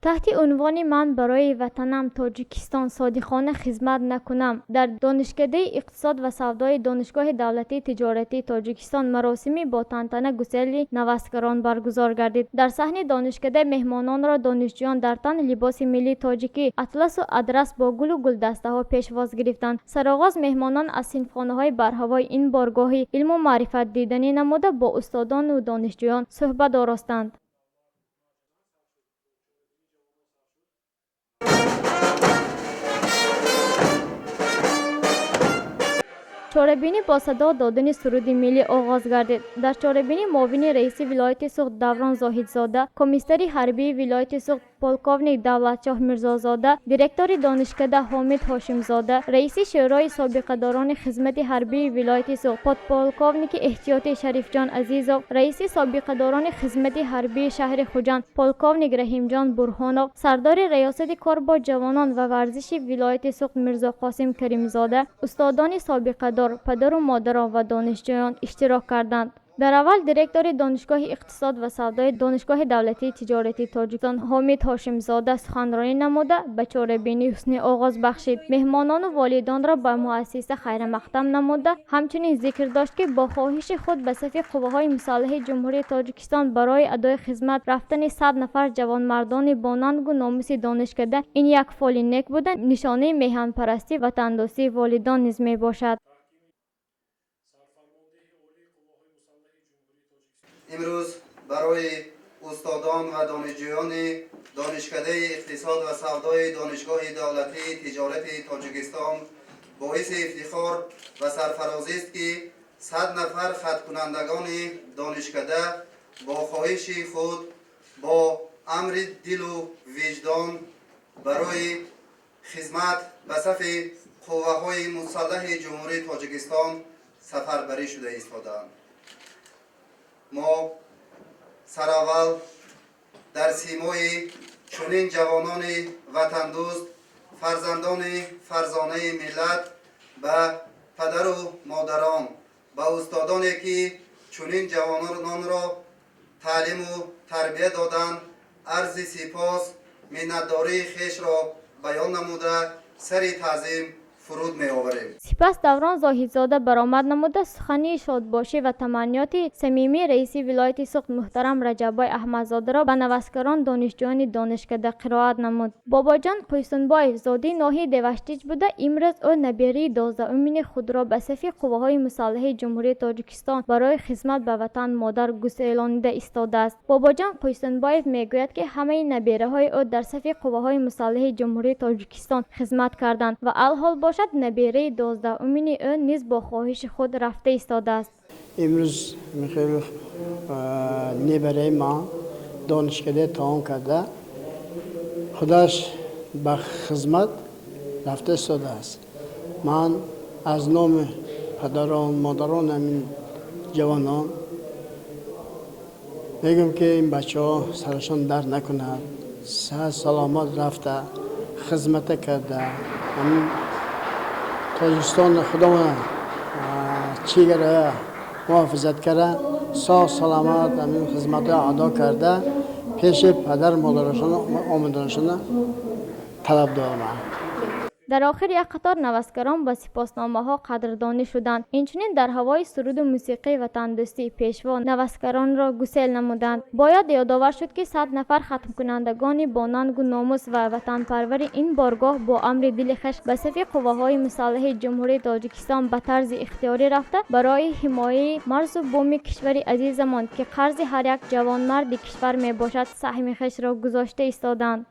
Таҳти унвони «Ман барои ватанам Тоҷикистон содиқона хизмат накунам» дар Донишкадаи иқтисод ва савдои Донишгоҳи давлатии тиҷоратии Тоҷикистон маросими бо тантана гусели наваскарон баргузор гардид. Дар саҳни донишкада меҳмононро донишҷӯён дар тан либоси миллии тоҷикӣ, атласу адрас бо гулу гулдастаҳо пешвоз гирифтанд. Сароғоз меҳмонон аз синфхонаҳои барҳавои ин боргоҳи илму маърифат диданӣ намуда, бо устодону донишҷӯён суҳбат оростанд. Чорабинӣ бо садо додани суруди миллӣ оғоз гардид. Дар чорабинӣ муовини раиси вилояти Суғд Даврон Зоҳидзода, комиссари ҳарбии вилояти Суғд полковник Давлатшоҳ Мирзозода, директори донишкада Ҳомид Ҳошимзода, раиси Шӯрои собиқадорони хизмати ҳарбии вилояти Суғд подполковники эҳтиётӣ Шарифҷон Азизов, раиси собиқадорони хизмати ҳарбии шаҳри Хуҷанд полковник Раҳимҷон Бурҳонов, сардори раёсати кор бо ҷавонон ва варзиши вилояти Суғд Мирзоқосим Каримзода, устодони собиқадор, падару модарон ва донишҷӯён иштирок карданд. Дар аввал директори Донишгоҳи иқтисод ва савдои Донишгоҳи давлатии тиҷоратии Тоҷикистон Ҳомид Ҳошимзода суханронӣ намуда, ба чорабинӣ ҳусни оғоз бахшид. Меҳмонону волидонро ба муассиса хайрамақдам намуда, ҳамчунин зикр дошт, ки бо хоҳиши худ ба сафи қувваҳои мусаллаҳи Ҷумҳурии Тоҷикистон барои адои хизмат рафтани 100 нафар ҷавонмардони бонангу номуси донишкада ин як фоли нек буда, нишонаи меҳанпарастӣ, ватандӯстии волидон низ мебошад. Имрӯз барои устодон ва донишҷӯёни Донишкадаи иқтисод ва савдои Донишгоҳи давлатии тиҷорати Тоҷикистон боиси ифтихор ва сарфарозист, ки 100 нафар хаткунандагони донишкада бо хоҳиши худ, бо амри дилу виҷдон барои хизмат ба сафи қувваҳои мусаллаҳи Ҷумҳурии Тоҷикистон сафарбарӣ шуда истодаанд. Мо сараввал дар симои чунин ҷавонони ватандӯст, фарзандони фарзонаи миллат, ба падару модарон, ба устодоне, ки чунин ҷавононро таълиму тарбия доданд, арзи сипос, миннатдории хешро баён намуда, сари таъзим фуруд меоварем. Сипас Даврон Зоҳидзода баромад намуда, сухани шодбошӣ ва таманниёти самимии раиси вилояти Суғд муҳтарам Раҷаббой Аҳмадзодаро ба наваскарон, донишҷӯёни донишкада қироат намуд. Бобоҷон Қуйсунбоев зодии ноҳияи Деваштич буда, имрӯз ӯ набираи 12-умини худро ба сафи қувваҳои мусаллаҳи Ҷумҳурии Тоҷикистон барои хизмат ба ватан модар гуселонида истодааст. Бобоҷон Қуйсунбоев мегӯяд, ки ҳамаи набираҳои ӯ дар сафи қувваҳои мусаллаҳи Ҷумҳурии Тоҷикистон хизмат карданд ва алҳол бошад, набираи 12-умини ӯ низ бо хоҳиши худ рафта истодааст. Имрӯз михел небараи ман донишкадаи тамом карда, худаш ба хизмат рафта истодааст. Ман аз номи падарон, модарон ҳамин ҷавонон мегӯям, ки ин бачаҳо сарашон дард накунад, саҳат саломат рафта, хизмата карда, ҳамин Тоҷикистон худомона чигара муҳофизат карда, соғ саломат ҳамин хизматҳоро адо карда, пеши падар модарашон омаданашона талаб дорам. Дар охир як қатор наваскарон ба сипосномаҳо қадрдонӣ шуданд. Инчунин дар ҳавои суруду мусиқии ватандӯстӣ пешво наваскаронро гусел намуданд. Бояд ёдовар шуд, ки 100 нафар хатмкунандагони бонангу номус ва ватанпарвари ин боргоҳ бо амри дили хеш ба сафи қувваҳои мусаллаҳи Ҷумҳурии Тоҷикистон ба тарзи ихтиёрӣ рафта, барои ҳимояи марзу буми кишвари азизамон, ки қарзи ҳар як ҷавонмарди кишвар мебошад, саҳми хешро гузошта истоданд.